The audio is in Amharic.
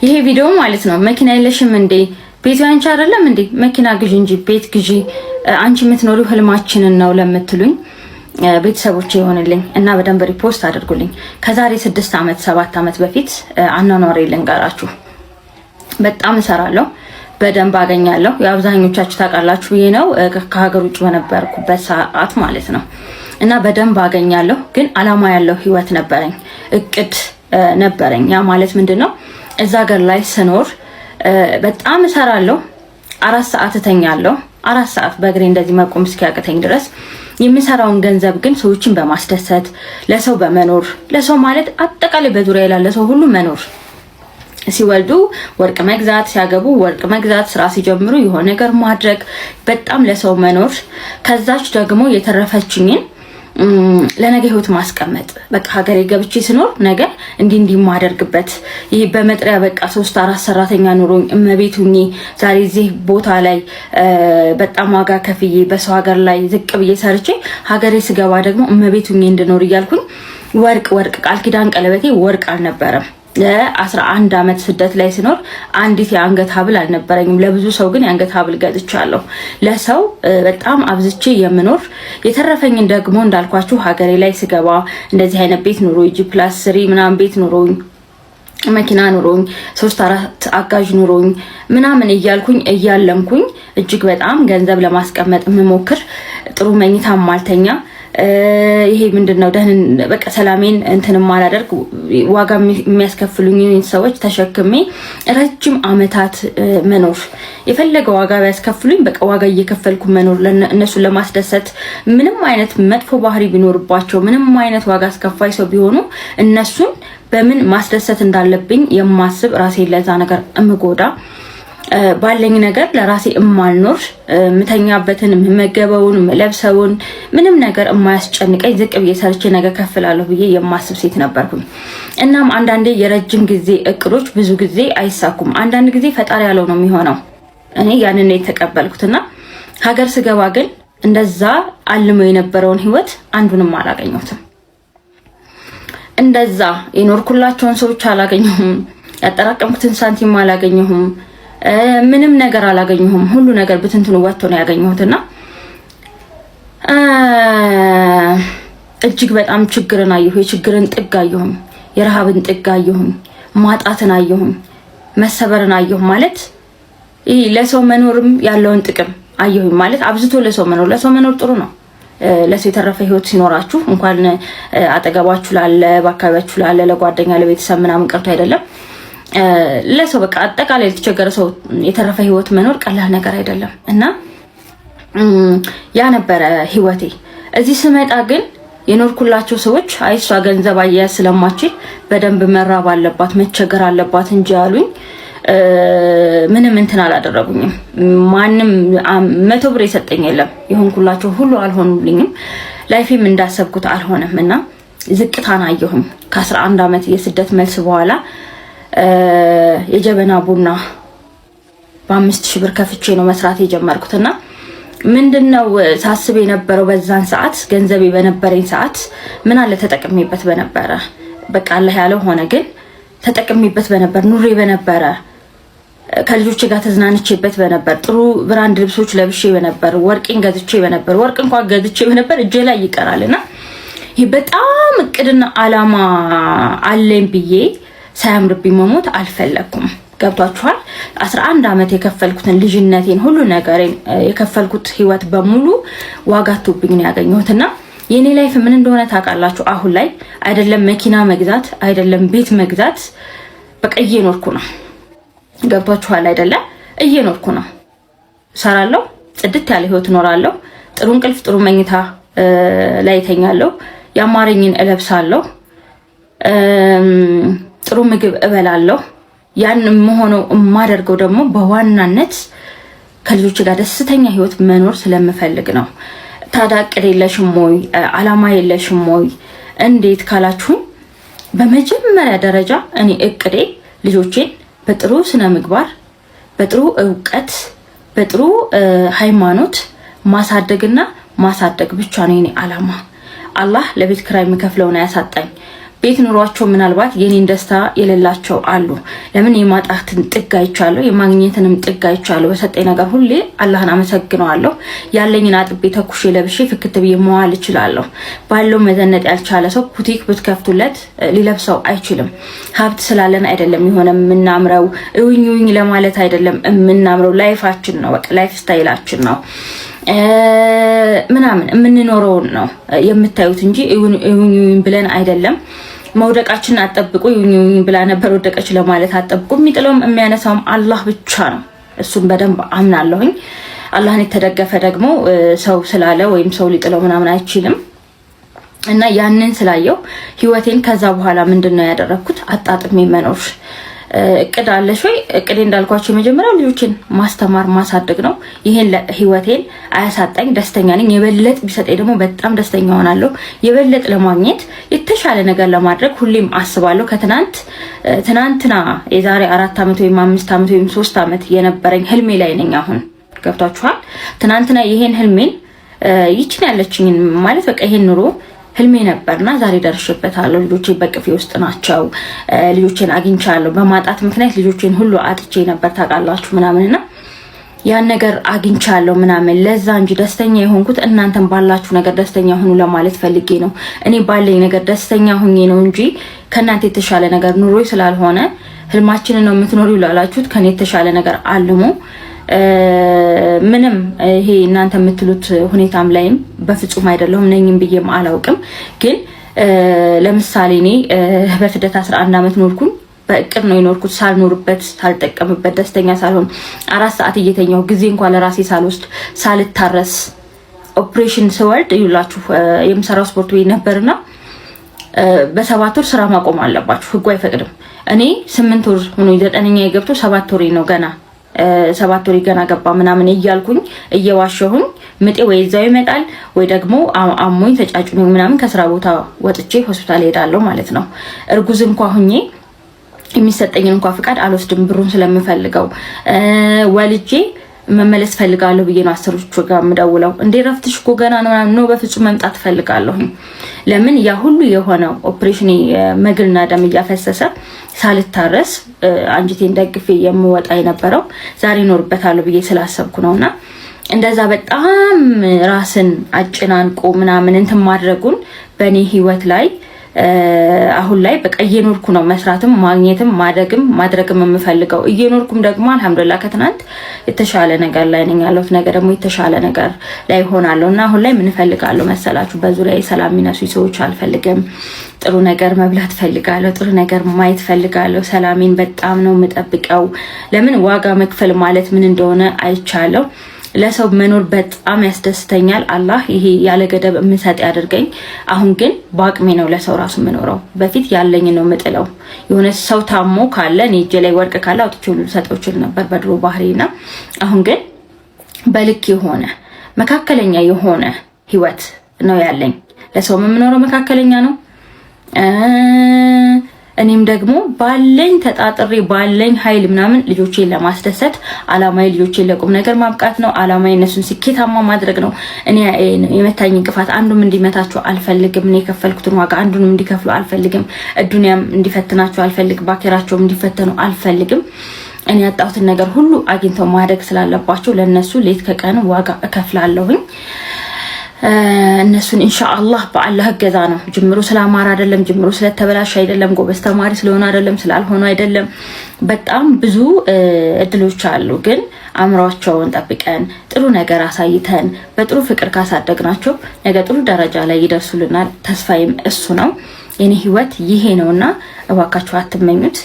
ይሄ ቪዲዮ ማለት ነው መኪና የለሽም እንዴ? ቤቱ ያንቺ አይደለም እንዴ? መኪና ግዢ እንጂ ቤት ግዢ፣ አንቺ የምትኖሪው ህልማችንን ነው ለምትሉኝ ቤተሰቦች ይሆንልኝ እና በደንብ repost አድርጉልኝ። ከዛሬ 6 ዓመት 7 ዓመት በፊት አኗኗሬ ልንገራችሁ። በጣም እሰራለሁ፣ በደንብ አገኛለሁ። የአብዛኞቻችሁ ታውቃላችሁ ይሄ ነው ከሀገር ውጭ በነበርኩበት ሰዓት ማለት ነው። እና በደንብ አገኛለሁ፣ ግን አላማ ያለው ህይወት ነበረኝ፣ እቅድ ነበረኝ። ያ ማለት ምንድን ነው? እዛ ሀገር ላይ ስኖር በጣም እሰራለሁ፣ 4 ሰዓት እተኛለሁ። 4 ሰዓት በእግሬ እንደዚህ መቆም እስኪያቅተኝ ድረስ የምሰራውን ገንዘብ ግን ሰዎችን በማስደሰት፣ ለሰው በመኖር፣ ለሰው ማለት አጠቃላይ በዙሪያ ላለ ሰው ሁሉ መኖር፣ ሲወልዱ ወርቅ መግዛት፣ ሲያገቡ ወርቅ መግዛት፣ ስራ ሲጀምሩ የሆነ ነገር ማድረግ፣ በጣም ለሰው መኖር፣ ከዛች ደግሞ የተረፈችኝን ለነገ ህይወት ማስቀመጥ። በቃ ሀገሬ ገብቼ ስኖር ነገ እንዲህ እንዲህ የማደርግበት፣ ይህ በመጥሪያ በቃ ሶስት አራት ሰራተኛ ኑሮኝ እመቤት ሁኜ፣ ዛሬ እዚህ ቦታ ላይ በጣም ዋጋ ከፍዬ በሰው ሀገር ላይ ዝቅ ብዬ ሰርቼ ሀገሬ ስገባ ደግሞ እመቤት ሁኜ እንድኖር እያልኩኝ ወርቅ ወርቅ ቃል ኪዳን ቀለበቴ ወርቅ አልነበረም። ለ11 ዓመት ስደት ላይ ስኖር አንዲት የአንገት ሀብል አልነበረኝም። ለብዙ ሰው ግን የአንገት ሀብል ገዝቻለሁ። ለሰው በጣም አብዝቼ የምኖር፣ የተረፈኝን ደግሞ እንዳልኳችሁ ሀገሬ ላይ ስገባ እንደዚህ አይነት ቤት ኑሮ G+3 ምናምን ቤት ኑሮኝ፣ መኪና ኑሮኝ፣ ሶስት አራት አጋዥ ኑሮኝ ምናምን እያልኩኝ እያለምኩኝ እጅግ በጣም ገንዘብ ለማስቀመጥ የምሞክር፣ ጥሩ መኝታ ማልተኛ፣ ይሄ ምንድን ነው ደህን በቃ ሰላሜን እንትን ማላደርግ፣ ዋጋ የሚያስከፍሉኝ ሰዎች ተሸክሜ ረጅም አመታት መኖር፣ የፈለገ ዋጋ ቢያስከፍሉኝ በቃ ዋጋ እየከፈልኩ መኖር፣ እነሱን ለማስደሰት ምንም አይነት መጥፎ ባህሪ ቢኖርባቸው፣ ምንም አይነት ዋጋ አስከፋይ ሰው ቢሆኑ እነሱን በምን ማስደሰት እንዳለብኝ የማስብ፣ ራሴን ለዛ ነገር እምጎዳ፣ ባለኝ ነገር ለራሴ እማልኖር፣ የምተኛበትን፣ የምመገበውን፣ የምለብሰውን ምንም ነገር የማያስጨንቀኝ፣ ዝቅ ብዬ ሰርቼ ነገ ከፍላለሁ ብዬ የማስብ ሴት ነበርኩኝ። እናም አንዳንዴ የረጅም ጊዜ እቅዶች ብዙ ጊዜ አይሳኩም። አንዳንድ ጊዜ ፈጣሪ ያለው ነው የሚሆነው። እኔ ያንን ነው የተቀበልኩትና ሀገር ስገባ ግን እንደዛ አልመው የነበረውን ህይወት አንዱንም አላገኘሁትም። እንደዛ የኖርኩላቸውን ሰዎች አላገኘሁም። ያጠራቀምኩትን ሳንቲም አላገኘሁም። ምንም ነገር አላገኘሁም። ሁሉ ነገር ብትንትኑ ወጥቶ ነው ያገኘሁትና እጅግ በጣም ችግርን አየሁ። የችግርን ጥግ አየሁኝ። የረሃብን ጥግ አየሁኝ። ማጣትን አየሁኝ። መሰበርን አየሁ። ማለት ይህ ለሰው መኖርም ያለውን ጥቅም አየሁኝ። ማለት አብዝቶ ለሰው መኖር፣ ለሰው መኖር ጥሩ ነው። ለሰው የተረፈ ህይወት ሲኖራችሁ እንኳን አጠገባችሁ ላለ፣ በአካባቢያችሁ ላለ፣ ለጓደኛ፣ ለቤተሰብ ምናምን ቀርቶ አይደለም፣ ለሰው በቃ አጠቃላይ ለተቸገረ ሰው የተረፈ ህይወት መኖር ቀላል ነገር አይደለም እና ያ ነበረ ህይወቴ። እዚህ ስመጣ ግን የኖርኩላቸው ሰዎች አይ እሷ ገንዘብ አያያዝ ስለማችል በደንብ መራብ አለባት፣ መቸገር አለባት እንጂ አሉኝ። ምንም እንትን አላደረጉኝም። ማንም 100 ብር የሰጠኝ የለም። የሆንኩላቸው ሁሉ አልሆኑልኝም። Life ኤም እንዳሰብኩት አልሆነም እና ዝቅታን አየሁኝ። ከ11 ዓመት የስደት መልስ በኋላ የጀበና ቡና በ5,000 ብር ከፍቼ ነው መስራት የጀመርኩት። እና ምንድን ነው ሳስብ የነበረው፣ በዛን ሰዓት ገንዘቤ በነበረኝ ሰዓት ምን አለ ተጠቅሜበት በነበረ፣ በቃ አላህ ያለው ሆነ። ግን ተጠቅሜበት በነበር፣ ኑሬ በነበረ፣ ከልጆች ጋር ተዝናንቼበት በነበር፣ ጥሩ brand ልብሶች ለብሼ በነበር፣ ወርቄን ገዝቼ በነበር፣ ወርቅ እንኳን ገዝቼ በነበር እጄ ላይ ይቀራል። እና ይህ በጣም እቅድና አላማ አለኝ ብዬ ሳያምርብኝ መሞት አልፈለግኩም። ገብቷችኋል? 11 ዓመት የከፈልኩትን፣ ልጅነቴን ሁሉ ነገሬን የከፈልኩት ህይወት በሙሉ ዋጋ አጥቶብኝ ነው ያገኘሁት። እና የኔ life ምን እንደሆነ ታውቃላችሁ። አሁን ላይ አይደለም መኪና መግዛት፣ አይደለም ቤት መግዛት፣ በቃ እየኖርኩ ነው። ገብቷችኋል አይደለም? እየኖርኩ ነው። እሰራለሁ፣ ጽድት ያለ ህይወት እኖራለሁ። ጥሩ እንቅልፍ፣ ጥሩ መኝታ ላይ እተኛለሁ። ያማረኝን እለብሳለሁ። ጥሩ ምግብ እበላለሁ። ያን የምሆነው የማደርገው ደግሞ በዋናነት ከልጆች ጋር ደስተኛ ህይወት መኖር ስለምፈልግ ነው። ታዲያ እቅድ የለሽም ወይ? አላማ የለሽም ወይ? እንዴት ካላችሁኝ በመጀመሪያ ደረጃ እኔ እቅዴ ልጆቼን በጥሩ ስነ ምግባር፣ በጥሩ እውቀት፣ በጥሩ ሃይማኖት ማሳደግና ማሳደግ ብቻ ነው የኔ አላማ። አላህ ለቤት ክራይ የምከፍለውን አያሳጣኝ። ቤት ኑሯቸው ምናልባት የኔን ደስታ የሌላቸው አሉ። ለምን የማጣትን ጥግ አይቻለሁ፣ የማግኘትንም ጥግ አይቻለሁ። በሰጠኝ ነገር ሁሌ አላህን አመሰግነዋለሁ። ያለኝን አጥቤ ተኩሼ ለብሼ ፍክት ብዬ መዋል እችላለሁ። ባለው መዘነጥ ያልቻለ ሰው ቡቲክ ብትከፍቱለት ሊለብሰው አይችልም። ሀብት ስላለን አይደለም የሆነ የምናምረው፣ እውኝ እውኝ ለማለት አይደለም የምናምረው። Life ኣችን ነው፣ በቃ lifestyle ኣችን ነው ምናምን የምንኖረውን ነው የምታዩት እንጂ እውኝ እውኝ ብለን አይደለም። መውደቃችንን አጠብቁ። እውኝ እውኝ ብላ ነበር ወደቀች ለማለት አጠብቁ። የሚጥለውም የሚያነሳውም አላህ ብቻ ነው። እሱን በደንብ አምናለሁኝ። አላህን የተደገፈ ደግሞ ሰው ስላለ ወይም ሰው ሊጥለው ምናምን አይችልም። እና ያንን ስላየው ህይወቴን ከዛ በኋላ ምንድን ነው ያደረግኩት? አጣጥሜ መኖር። እቅድ አለሽ ወይ? እቅዴ እንዳልኳቸው የመጀመሪያው ልጆችን ማስተማር ማሳደግ ነው። ይሄን ህይወቴን አያሳጣኝ፣ ደስተኛ ነኝ። የበለጥ ቢሰጠኝ ደግሞ በጣም ደስተኛ ሆናለሁ። የበለጥ ለማግኘት የተሻለ ነገር ለማድረግ ሁሌም አስባለሁ። ከትናንት ትናንትና የዛሬ 4 ዓመት ወይም 5 ዓመት ወይም 3 ዓመት የነበረኝ ህልሜ ላይ ነኝ አሁን። ገብቷችኋል? ትናንትና ይሄን ህልሜን ይችን ያለችኝን ማለት በቃ ይሄን ኑሮ ህልሜ ነበርና ዛሬ ደርሼበታለሁ። ልጆቼ በቅፌ ውስጥ ናቸው። ልጆቼን አግኝቻለሁ። በማጣት ምክንያት ልጆቼን ሁሉ አጥቼ ነበር ታውቃላችሁ ምናምንና ያን ነገር አግኝቻለሁ ምናምን። ለዛ እንጂ ደስተኛ የሆንኩት እናንተም ባላችሁ ነገር ደስተኛ ሁኑ ለማለት ፈልጌ ነው። እኔ ባለኝ ነገር ደስተኛ ሁኜ ነው እንጂ ከእናንተ የተሻለ ነገር ኑሮ ስላልሆነ ህልማችንን ነው የምትኖሪው ላላችሁት ከኔ የተሻለ ነገር አልሞ ምንም ይሄ እናንተ የምትሉት ሁኔታም ላይም በፍጹም አይደለሁም ነኝም ብዬም አላውቅም። ግን ለምሳሌ እኔ በስደት 11 ዓመት ኖርኩኝ። በእቅድ ነው የኖርኩት፣ ሳልኖርበት ሳልጠቀምበት ደስተኛ ሳልሆን 4 ሰዓት እየተኛሁ ጊዜ እንኳን ለራሴ ሳልወስድ ሳልታረስ ኦፕሬሽን ስወልድ ይላችሁ የምሰራው ስፖርት ቤት ነበርና በ7 ወር ስራ ማቆም አለባችሁ፣ ህጉ አይፈቅድም። እኔ 8 ወር ሆኖ 9ኛ የገብቶ 7 ወሬ ነው ገና 7 ወር ገና ገባ ምናምን እያልኩኝ እየዋሸሁኝ ምጤ ወይ እዛው ይመጣል ወይ ደግሞ አሞኝ ተጫጭኖኝ ምናምን ከስራ ቦታ ወጥቼ ሆስፒታል ሄዳለሁ ማለት ነው። እርጉዝ እንኳ ሁኜ የሚሰጠኝን እንኳ ፍቃድ አልወስድም ብሩን ስለምፈልገው። ወልጄ መመለስ ፈልጋለሁ ብዬ ነው አሰሮቹ ጋር የምደውለው። እንዴ ረፍትሽ እኮ ገና ነው ምናምን፣ ነው በፍጹም መምጣት ፈልጋለሁ። ለምን ያ ሁሉ የሆነው ኦፕሬሽን መግልና ደም እያፈሰሰ ሳልታረስ አንጀቴን ደግፌ የምወጣ የነበረው ዛሬ እኖርበታለሁ ብዬ ስላሰብኩ ነውና እንደዛ በጣም ራስን አጨናንቆ ምናምን እንትን ማድረጉን በእኔ ህይወት ላይ አሁን ላይ በቃ እየኖርኩ ነው። መስራትም ማግኘትም ማደግም ማድረግም የምፈልገው እየኖርኩም ደግሞ አልሐምዱሊላህ ከትናንት የተሻለ ነገር ላይ ነኝ ያለሁት። ነገ ደግሞ የተሻለ ነገር ላይ ሆናለሁ እና አሁን ላይ ምን እፈልጋለሁ መሰላችሁ? በዙሪያዬ ሰላም የሚነሱ ሰዎች አልፈልግም። ጥሩ ነገር መብላት ፈልጋለሁ። ጥሩ ነገር ማየት ፈልጋለሁ። ሰላሜን በጣም ነው የምጠብቀው። ለምን ዋጋ መክፈል ማለት ምን እንደሆነ አይቻለሁ። ለሰው መኖር በጣም ያስደስተኛል። አላህ ይሄ ያለ ገደብ የምሰጥ ያደርገኝ። አሁን ግን በአቅሜ ነው ለሰው ራሱ የምኖረው። በፊት ያለኝ ነው የምጥለው። የሆነ ሰው ታሞ ካለ እኔ እጄ ላይ ወርቅ ካለ አውጥቼ ሁሉ ልሰጠው እችል ነበር በድሮ ባህሪና፣ አሁን ግን በልክ የሆነ መካከለኛ የሆነ ህይወት ነው ያለኝ። ለሰው የምኖረው መካከለኛ ነው። እኔም ደግሞ ባለኝ ተጣጥሬ ባለኝ ኃይል ምናምን ልጆቼን ለማስደሰት አላማዬ ልጆቼን ለቁም ነገር ማብቃት ነው። አላማዬ እነሱን ስኬታማ ማድረግ ነው። እኔ የመታኝ እንቅፋት አንዱም እንዲመታቸው አልፈልግም። እኔ የከፈልኩትን ዋጋ አንዱንም እንዲከፍሉ አልፈልግም። እዱንያም እንዲፈትናቸው አልፈልግም። ባኬራቸውም እንዲፈተኑ አልፈልግም። እኔ ያጣሁትን ነገር ሁሉ አግኝተው ማደግ ስላለባቸው ለእነሱ ሌት ከቀን ዋጋ እከፍላለሁኝ። እነሱን ኢንሻአላህ በአላህ እገዛ ነው። ጅምሩ ስላማረ አይደለም፣ ጅምሩ ስለተበላሽ አይደለም፣ ጎበዝ ተማሪ ስለሆነ አይደለም፣ ስላልሆነ አይደለም። በጣም ብዙ እድሎች አሉ። ግን አእምሯቸውን ጠብቀን ጥሩ ነገር አሳይተን በጥሩ ፍቅር ካሳደግናቸው ነገ ጥሩ ደረጃ ላይ ይደርሱልናል። ተስፋዬም እሱ ነው። የኔ ህይወት ይሄ ነውና እባካችሁ አትመኙት።